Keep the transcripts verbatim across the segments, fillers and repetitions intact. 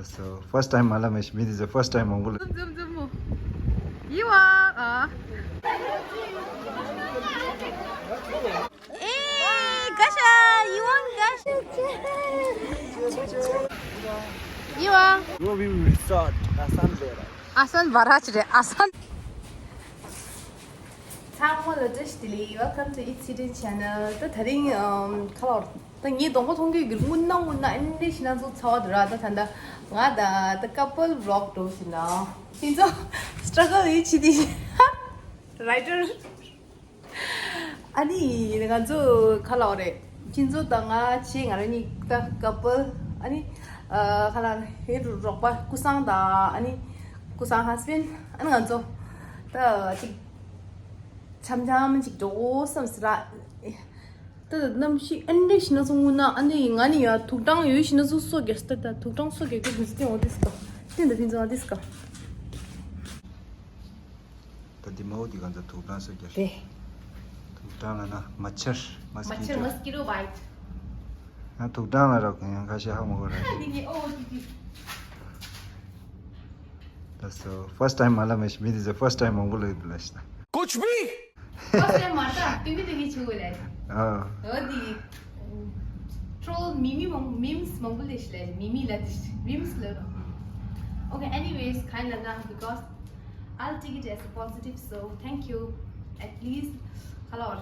So first time མ་ལ་མེ་ཤི་མི་དེ་ཚོ་first time མང་པོ་ལ། ཛུམ་ཛུམ་ཛུམ་མོ། ཡི་ཝ་ཨ། ཨེ་ག་ཤ་ཡི་ཝ་ག་ཤ། ཡི་ཝ། View Resort, Assam Barrage. Assam Barrage རེད། Assam. ཚང་མ་ལ་བཀྲ་ཤིས་བདེ་ལེགས། Welcome to Eat City Channel. ད་དེ་རིང་ཨམ་ཁ་ལོར། ད་ངས་གདོང་པ་མཐོང་གི་གི་སྔོན་ན་སྔོན་ན་ཨ་ནི་ཤི་ན་ཚོ་ཚ་བ་འདུག་ར། ད་ད་ད་ང་ད་ད་couple vlog འགྲོ་ཞིག་ན་ཁྱེད་ཚོ་struggle ཡིད་ཆེས་དེ་writer། ཨ་ནི་ང་ཚོ་ཁ་ལོ་རེད། ཁྱེད་ཚོ་དང་ང་ཆེ་ང་རང་གཉིས་ད་couple། ཨ་ནི་ཁ་ལ་ཧེ་རོགས་པ་ཀུ་སང་དང་ཨ་ནི་ཀུ་སང་husband། ཨ་ནི་ང་ཚོ་ད་ཅིག་འཆམ་འཆམ་ཅིག་འགྲོ་བསམ་སི་ར། ད་ད་གནམ་གཤིས་ཨ་འདྲ་ཞིག་ན་ཚོ་སྔོན་ན་ཨ་འདྲ་ཡིན། ང་ནི་ཡ་དུག་སྦྲང་ཡོད་ཞིག་ན་ཚོ་སོ་རྒྱག་སི་ད་ད་དུག་སྦྲང་སོ་རྒྱག་གི་དུས་ཚོད་འོ་དིས་ཀ་ཏིན་ད་ཏིན་ཚོ་འོ་དིས་ཀ་ད་དེ་མའོ་དེ་ག་ཚོ་དུག་སྦྲང་སོ་རྒྱག་དེ་དུག་སྦྲང་ལ་ན་མ་ཆར་མ་ཆར་mosquito bite། ང་དུག་སྦྲང་ལ་རག་གི་ཡང་ཁ་ཤས་ཧ་མ་གོ་ར། འདི་ངའི་ཨོ་ཏི་ཏི། ད་སོ་first time མ་ལ་མེ་ཤི་མི་དེ་ཚོ་first time མང་པོ་ལ་ཡོད་ལ་ཤི་ན། कुछ भी। First time མ་ད་ཏི་མི་ཏི་མི་ཆུ་གོ་ལ། ཨ་འོ་དི་troll མི་མི་མང་memes མང་པོ་ལས་ཤི་ལ་མི་མི་ལ་དི་memes ལ། Okay, anyways, kind of that because I'll take it as a positive, so thank you. At least, hello.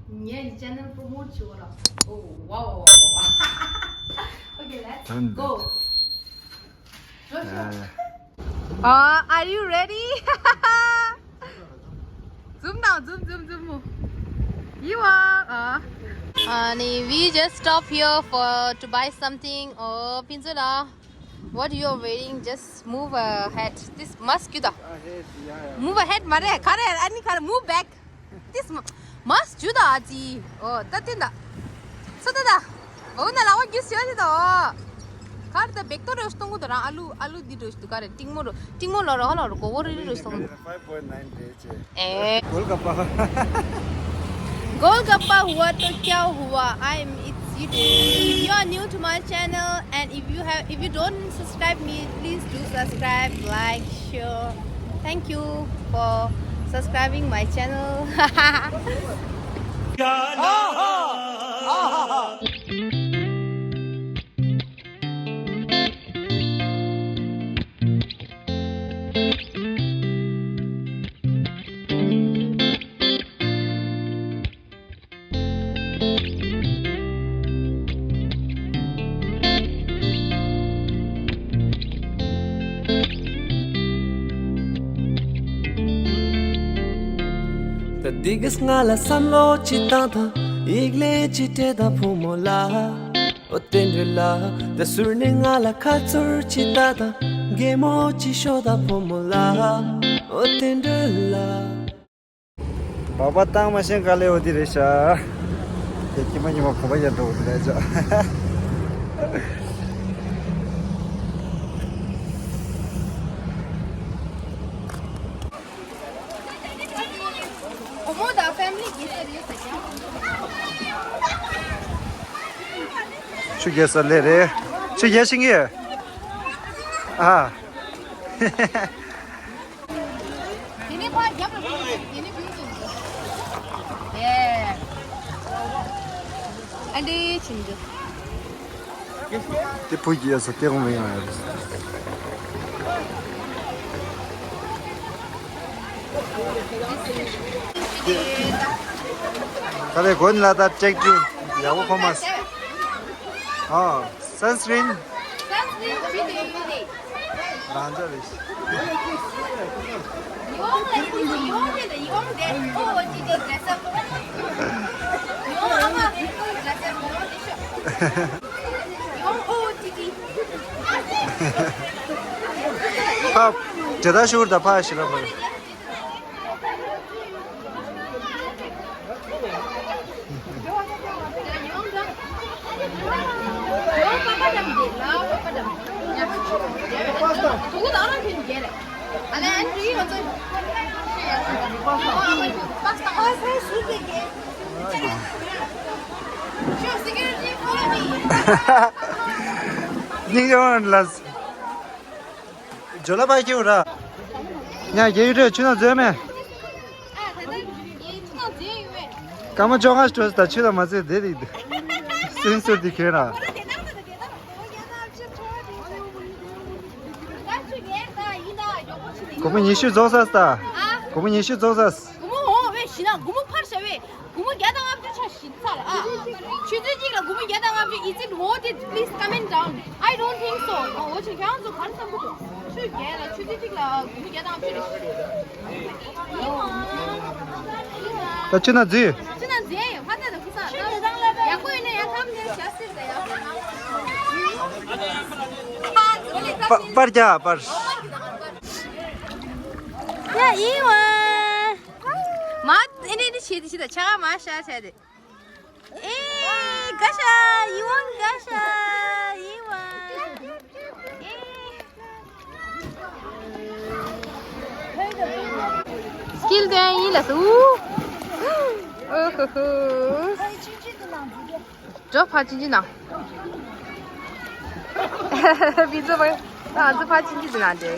Yeah, channel promote chula. Oh, wow, wow, wow, wow. Okay, let's go. Joshua. Uh, are you ready? Zoom now, zoom, zoom, zoom. You are. Uh, Ani, we just stop here for to buy something. Oh, Pinzula. What you are wearing? Just move ahead. This mask you da. Ahead, yeah, yeah. Move ahead, mare. Kare, ani kare, move back. This mask you da aji. Oh, tatin da. So da da. Oh, na lawa gis yo da. Kar da bekto ro stongu da alu alu di ro stu kare. Tingmo ro, tingmo lo ro lo ro go ro ro stongu. Five point nine page. Eh. Golgappa. Golgappa hua to kya hua? I am it's YouTube. If you are new to my channel and if you have if you don't subscribe me, please do subscribe, like, share. Thank you for subscribing my channel. ད་འདི་གི་ང་ལ་བསམ་བློ་ཅི་བཏང་དང་ཡིག་ལན་ཅི་སྤྲད་དང་ཕོ་མོ་ལ། ཨོ་དེ་འདྲ་ལ། ད་ཟུར་ནས་ང་ལ་ཁ་ཚུར་ཅི་ལྟ་དང་གད་མོ་ཅི་ཤོར་དང་ཕོ་མོ་ལ། ཨོ་དེ་འདྲ་ལ། བ་བ་བཏང་མ་ཤེས་ག་ལེ་འོ་དེ་རེད་ཤག་དེ་ཁྱི་མ་ཉི་མ་གོམ་པ་ཡར་འགྲོ་གི་རེད་ཅག་བུ་མོ་དང་ཕེ་མི་ལི་གི་ས་རེད་ཟེར་ཀྱང་། ཆུ་རྒྱས་ས་ལེ་རེད། ཆུ་རྒྱས་ཤིང་གི་ཨ། དེ་ནས་ཕར་རྒྱབ་ལ་ཕུལ་གྱི་འདུག་དེ་ནས་ཕུལ་གྱི་འདུག་ཨ་འདྲེ་ཕྱིན་འདུག་དེ་བུ་རྒྱལ་ས་སྐྱེ་དགོངས་མི་ཡོང་ཡ་རེད། ག་རེ་གོན་ལ་ད་ཀྲེག་ཀྲི་ཡག་པོ་ཁོ་མ་སི། ཨ། Sunscreen. Sunscreen. རང་འཇགས་རེད། ཕ། དེ་ད་ཤུར་ད་ཕ་ཤི་ར་ཕ། སྙིང་རྗེ་ལ། ཇོ་ལ་པ་ཁྱེའུ་ར། ཉ་རྒྱལ་ཡུལ་རེ་ཆུ་ནང་འཛུལ་མེད། སྐར་མ་བཅོ་ལྔ་འགྲོ་ད་ཆུ་ལ་མ་འཛུལ་བསྡད་རིགས་འདུག་སེམས་གསོ་འདི་གྱོན་ར། སྒོར་མོ་ཉི་ཤུ་རྫོགས་ས་ད། སྒོར་མོ་ཉི་ཤུ་རྫོགས་ས། སྒོར་མོ་འོ་བས་ཤི་ན་སྒོར་མོ་ཕར་བྱ་བས། སྒོར་མོ་བརྒྱ་དང་ལྔ་བཅུ་ཆ་ཞིག་ཚར་ཨ། ཆུ་ཚོད་གཅིག་ལ་སྒོར་མོ་བརྒྱ་དང་ལྔ་བཅུ། Is it worth it? Please comment down. I don't think so. འོ་ཆུ་ཁྱང་ཚོ་གར་བསམ་གི་འདུག་ཆུ་རྒྱལ་ལ་ཆུ་ཚོད་གཅིག་ལ་སྒོར་མོ་བརྒྱ་དང་ལྔ་བཅུ་རེད། ད་ཆུ་ན་འཛུལ། ཆུ་ན་འཛུལ་ཡོད་ཕ་ད་ད་ཁུ་ས་ཡག་པོ་ཡོད་ན་ཡང་ཐམ་ནས་བྱ་སྲིད་ད་ཡག་པོ་ན། པ་པར་རྒྱ་པར། ཡ་ཡིན་བ། མ་ཨེ་ནེ་ནི་བྱེད་དེ་བྱེད་ད་ཆ་ག་མ་ཤ་བྱ་དེ། ཨེ་དགའ་ཤ་ཡིད་དབང་དགའ་ཤ་ཡིན་བ། ཨེ། སྐྱིད་དོན་ཡིན་ལ་སུ། ཨོ་ཧོ་ཧོ། འགྲོ་ཕ་ཆུན་ཆུན་ན། བི་ཛོ་བ། ང་ཚོ་ཕ་ཆུན་ཆུན་ན་འདྲེ།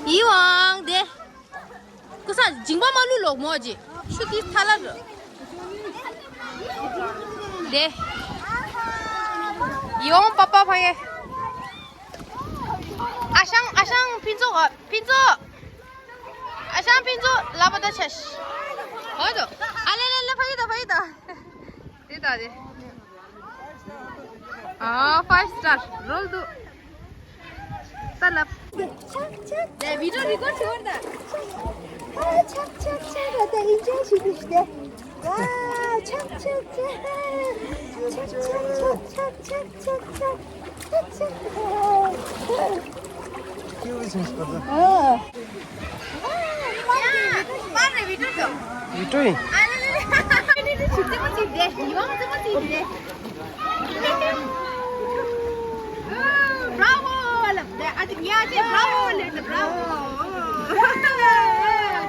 ཡིད་དབང་དེ། ཀུ་ས་འཇིང་པ་མ་ལུས་ལོག་མོ་ཅི། ཆུ་དེ་ཐ་ལ་རུ། དེ། ཡིད་དབང་པ་པ་ཕ་གེ། ཨ་ཞང་ཨ་ཞང་ཕུན་ཚོགས་ཨ་ཕུན་ཚོགས། ཨ་ཞང་ཕུན་ཚོགས་ལབ་པ་ད་ཆ་ཤི། ཧོ་དོ། ཨ་ལེ་ལེ་ལེ་ཕ་ཡི་ད་ཕ་ཡི་ད། དེ་ད་དེ། ཨ་ཕའིབ་སི་ཊར་རོལ་དུ། ད་ལབ། ཆག་ཆག་ཆག་བི་ཌི་ཡོ་རི་ཀོཌ་བྱེད་བར་ད། ཆག་ཆག་ཆག་ཆག་ར་ད་ཨིན་ཇོའི་བྱེད་དུ་ཞུ་དེ། ཝ་ཆག་ཆག་ཆག་ཆག་ཆག་ཆག་ཆག་ཆག་ཆག་ཆག་ཆག་ཆག་ཆག་ཆག་སྐྱིད་པོ་ཆགས་ཤག་ད། ཨ། པར་རེ་བི་ཌི་ཡོ་ཚོ། བི་ཌི་ཡོ་ཡིན། ཨ་ལེ་ལེ་ལེ། ཨ་ལེ་ལེ་ལེ་ཅིག་ཙི་མོ་ཅིག་དེ། ཡིད་དབང་ཙི་མོ་ཅིག་དེ། Bravo ལབ་དེ། ཨ་ཅེ་ངས་ཨ་ཅེ་bravo ལབ་དེ། Bravo.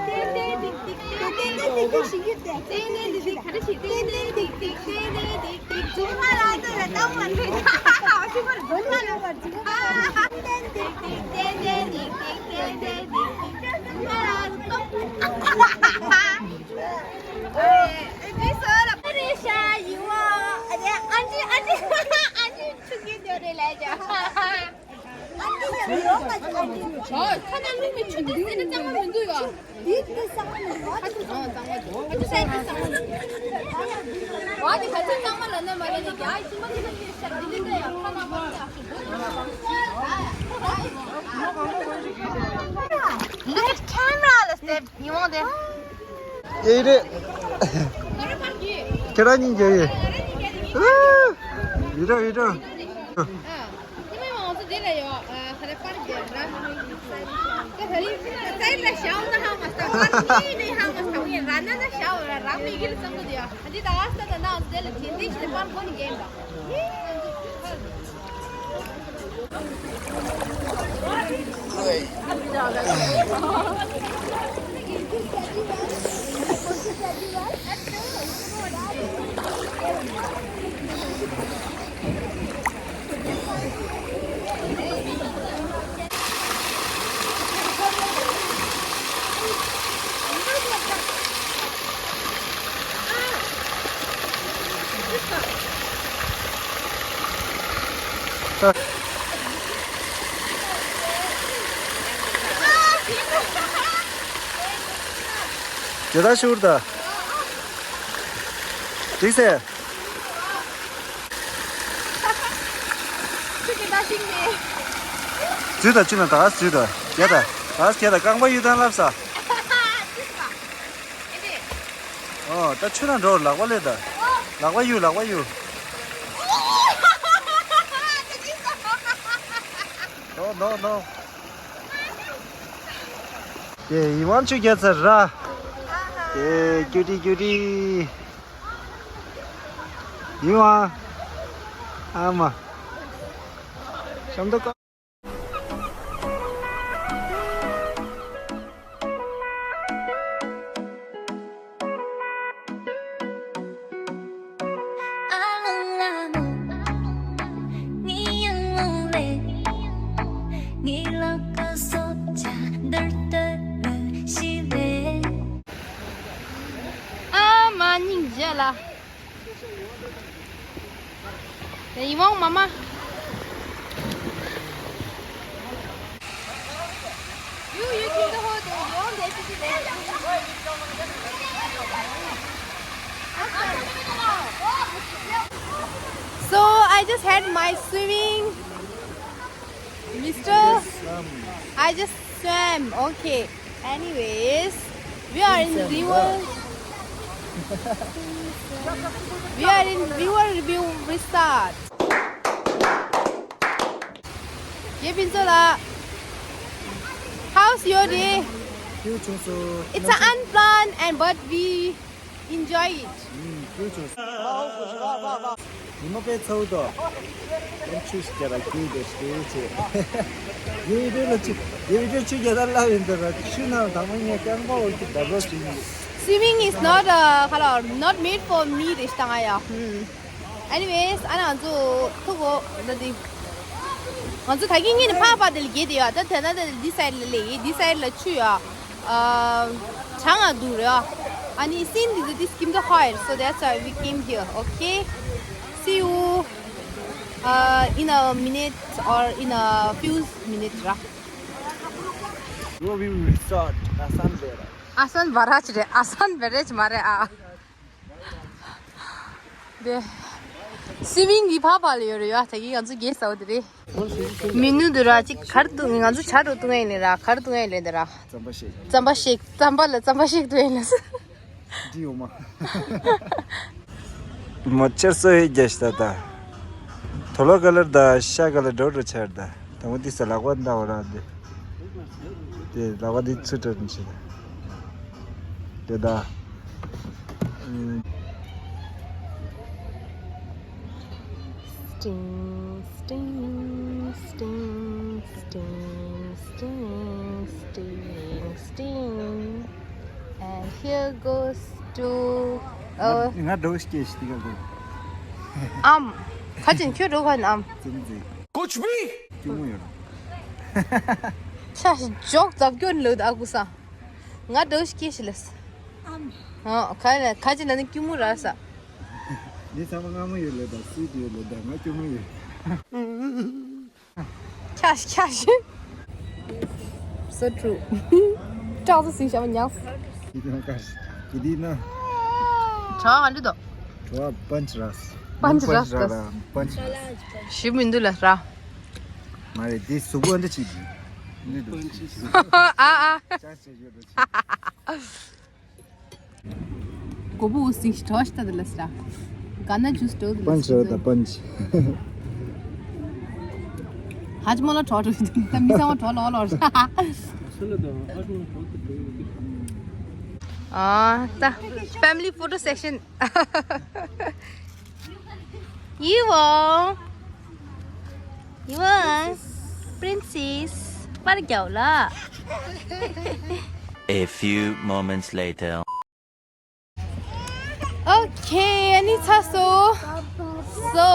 ཏན་ཏན་ཏིག་ཏིག་ཏན་ཏན་ཏིག་ཏིག་ཞིག་ཡོད་དེ། ཏན་ཏན་ཏིག་ཏིག་ག་རེ་ཞིག་ཏན་ཏན་ཏིག་ཏིག་ཏན་ཏན་ཏིག་ཏིག་ཛུམ་ཧ་ལ་ཏོ་ལ་ཏོ་མ་ལུས་ད། ཨ་ཅེ་མ་ཛུམ་ཧ་ལ་མ་ཛུམ་ཧ་ལ། ཏན་ཏན་ཏིག་ཏིག་ཏན་ཏན་ཏིག་ཏིག་ཏན་ཏན་ཏིག་ཏིག་ཛུམ་ཧ་ལ་ཏོ། ཨ་ཅེ་ཨ་ཅེ་ཨ་ཅེ་ཨ་ཅེ་ཨ་ཅེ་ཆུ་སྐྱིད་འདོད་རེད་ལས་ཀྱང་། ཨ་ཅེ་ཡང་ཡོད་མ་ཅིག་ཨ་ཅེ། ཨོ་ཁ་ནང་ལུགས་མི་ཆུ་དེ་ཟེར་ན་གཙང་མ་མི་འདུག་ཡ། འདི་འདི་གཙང་མ་མི་འདུག་ཨ་ཅེ་གཙང་མ་གཙང་མ་འདུག་ཨ་ཅེ་སའི་འདི་གཙང་མ་འདུག་ཨ་ཅེ་ག་ཚོད་གཙང་མ་ལ་ན་མ་ལ་ནི་ཡ་ཨི་ཅི་མ་ཅི་མ་ཅི་ཤ་འདི་ལི་ད་ཡ་ཁ་ནང་མ་ཅི་ཨ་ཅེ་འདུག་འདི་ཁེམ་ར་ལ་སྟེ་ཡིན་འོང་དེ། ཡེ་རེད། ཁྱེད་རང་གཉིས་རྒྱལ་ཡེ། ཡེ་ར་ཡེ་ར། དེ་ད་ཤུར་ད། འགྲིག་སེ། ཆུ་གི་ད་ཤིང་ནས། འཛུལ་ད་ཆུ་ན་ད་འཛུལ་ད། རྒྱ་ད། ད་རྒྱ་ད་རྐང་པ་གཡུག་སྟངས་ལབ་ས། ཨོ་ད་ཆུ་ན་འགྲོ་ལག་པ་ལས་ད། ལག་པ་གཡུག་ལག་པ་གཡུག་ནོ་ནོ་ནོ། དེ་ཡིད་དབང་ཆུ་རྒྱ་ཚར་ར། དེ་ཀྱུ་ཏི་ཀྱུ་ཏི། ཡིད་དབང་། ཨ་མ། ཤམ་ཐབས་ཀ། རྗེས་ལ། དེ་ཡིན་མོང་མ་མ། You, you keep the whole thing. You want the H T C. So I just had my swimming, Mister. Just swam. I just swam. Okay. Anyways, we are in river. We are in River View Resort. Ye Pinso la. How's your day? Beautiful. It's an unplanned and but we enjoy it. ཉི་མ་དཔེ་ཚ་བོ་དོ། ཨེམ་ཆུ་ཞིག་རྒྱ་ར་ཁྱེར་དེ་ཞིག་ཆེ། ཡེ་བི་ཌིའོ་ལ་ཆུ་ཡེ་བི་ཌིའོ་ཆུ་རྒྱ་དར་ལ་ཡིན་དེ་ར་ཆུ་ནང་དང་མ་ངས་རྐང་པ་འོག་གི་ཌབ་ལོ་ཆུ་ཡིན། Swimming is not a, not made for me. རེ་ཞིག་དང་ཨ་ཡ། Anyways, ཨ་ན་ང་ཚོ་ཐུག་གོ་ད་དེ། ང་ཚོ་ད་གིན་ངེད་ནི་ཕ་ཕ་དེ་ལ་གྱེས་དེ་ཡོད། ད་དེ་ན་དེ་འདི་སའིཌ་ལ་ལས་ཡིན། འདི་སའིཌ་ལ་ཆུ་ཡོད། ཨ། གྲང་ང་འདུག་རེད། ཨ་ནི་སིན་དེ་ཚོ་དེ་སྐྱིད་མདོག་ཁ་ཡོད། So that's why we came here. Okay? See you, uh, in a minute or in a few minutes ར། River View Resort, Assam Barrage. ཨ་སན་བ་ར་ཅི་རེད། ཨ་སན་བེ་རེ་ཅི་མ་རེད་ཨ། དེ། སི་ཝིང་གི་ཕ་ཕ་ལ་ཡོད་རེད་ཡ། ད་གི་ང་ཚོ་གེ་སའོ་དེ་རེད། མི་ནུ་དུ་ར་ཅིག་གར་དུ་ང་ཚོ་ཆ་རུ་དུ་ངེ་ལེ་ར་གར་དུ་ངེ་ལེ་དེ་ར། རྩམ་པ་ཤེག་རྩམ་པ་ཤེག་རྩམ་པ་ལ་རྩམ་པ་ཤེག་དུ་ངེ་ལེ་སི། འདི་ཡོད་མ། མོ་ཆར་སོ་ཧེ་རྒྱ་ཤ་ད་ད། དོ་ལོ་ཀ་ལར་ད་ཤ་ཀ་ལར་འགྲོ་འགྲོ་ཆར་ད། དང་པོ་འདི་ས་ལག་པ་འདའ་བ་ར་འདི། དེ་ལག་པ་འདི་ཚུར་སྤྲད་ནས་ཕྱིན། དེ་ད། Sting, sting, sting, sting, sting, sting, sting. And here goes to our ང་འགྲོ་སྐྱེས་ཤི་ཏི་ག་གོ། ཨམ། ཁ་ཅན་ཁྱོད་འགྲོ་ཁ་ནམ། ཙི་ཙི། कुछ भी། སྐྱུ་མོ་ཡོད། ཆ་ཞིག་འཇོག་ཙག་སྐྱོན་ལོད་ཨ་ཀུ་ས། ང་འགྲོ་སྐྱེས་ཤི་ལས། ཨམ། ཨ་ཁ་ཁ་ཅན་ན་ནི་སྐྱུ་མོ་ར་ས། འདི་ཚང་མ་སྔ་མོ་ཡོད་ལོད་ད་སུས་ཡོད་ལོད་ད་ང་སྐྱུ་མོ་ཡོད། ཁྱ་ཁྱ་ཤི། So true. ཀྲག་ཏུ་སིང་ཤ་མ་ཉག་ཡིན་ཀ་ཡིན་ན། གྲ་ཧ་འདྲི་དོ། གྲ་པན་ཆི་ར་སི། པན་ཆི་ར་སི། པན་ཆི་ར་སི། ཞིབ་མི་འདུག་ལ་ར། མ་རེད་འདི་གཟུགས་པོ་འདི་ཅིག་འདི་འདུག་ཨ་ཨ། ཅག་ཅེ་ཡོད་འདུག་སྒོ་པོ་སིག་ཊོ་ཤི་ཏ་དེ་ལ་སི་ར། ག་ན་ཇུས་ཏོ་དེ་ལ་པན་ཆི་ར་ད་པན་ཆི། ཧ་ཅི་མོ་ལ་ཁྲོ་ཁྲོ་ཤི་ད་མི་ཚང་མ་ཁྲོ་ལོ་ལོ་ར། ཨ་ད་family photo session. You are, you are princess. པར་རྒྱག་ལ། A few moments later. Okay, ཨ་ནི་ཚ་སོ། So,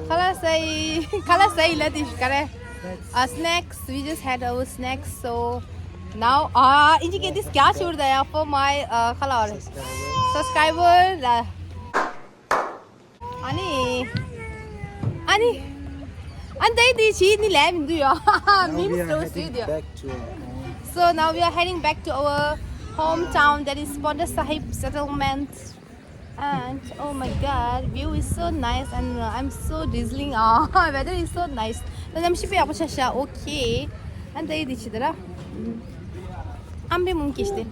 ཁ་ལག་ཟ་ཡི། ཁ་ལག་ཟ་ཡི་ལ་དེ་ག་རེ། Uh, snacks. We just had our snacks. So now, uh, ཨིན་ཇི་གི་དེ་སྐྱ་ཆུར་ད་ཡ། For my, uh, ཁ་ལག་རེ། Subscriber. ཨ་ནི། ཨ་ནི། ཨ་ནི་དེ་དེ་ཆི་ནི་ལས་མི་འདུག་ཡ། Now we Memes are to heading studio. Back to our home. So now we are heading back to our hometown, that is Ponda Sahib settlement. And oh my God, view is so nice and, uh, I'm so drizzling. Ah, weather is so nice. ད་ནམ་ཞིག་པའི་ཡག་པོ་ཆ་ཤ། Okay. ཨ་ནི་དེ་དེ་ཆི་ད་ར། ཨམ་རེ་མུང་ཀེ་ཤི་ཏེ།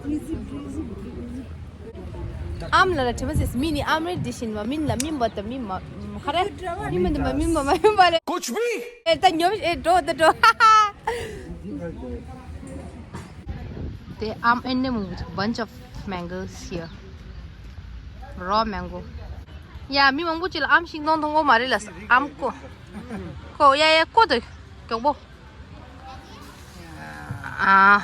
ཨམ་ལ་ལ་དྲི་མ་ཟེར། མི་ནི་ཨམ་རེ་འདི་བཞིན་པ། མིན་ལ་མིན་པ་དང་མིན་མ་ཁ་རེ། མི་མིན་དུ་མ་མིན་པ་མ་མིན་པ་རེ། कुछ भी। ཨེ་ད་ཉོབ་ཨེ་འགྲོ་ད་འགྲོ། དེ་ཨམ་ཨེ་ནེ་མུ། Bunch of mangoes here. Raw mango. ཡ་མི་མང་པོ་ཅིག་ལ་ཨམ་ཤིང་མཐོང་མཐོང་གོ་མ་རེད་ལ། ཨམ་ཀོ་ཀོ་ཡ་ཡ་ཀོ་དེ་མགྱོགས་པོ། ཨ།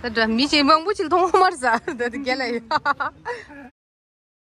ད་འདྲ་མི་ཆེ་མང་པོ་ཅིག་མཐོང་མར་ཟ། ད་དེ་རྒྱལ་ལ་ཡོད།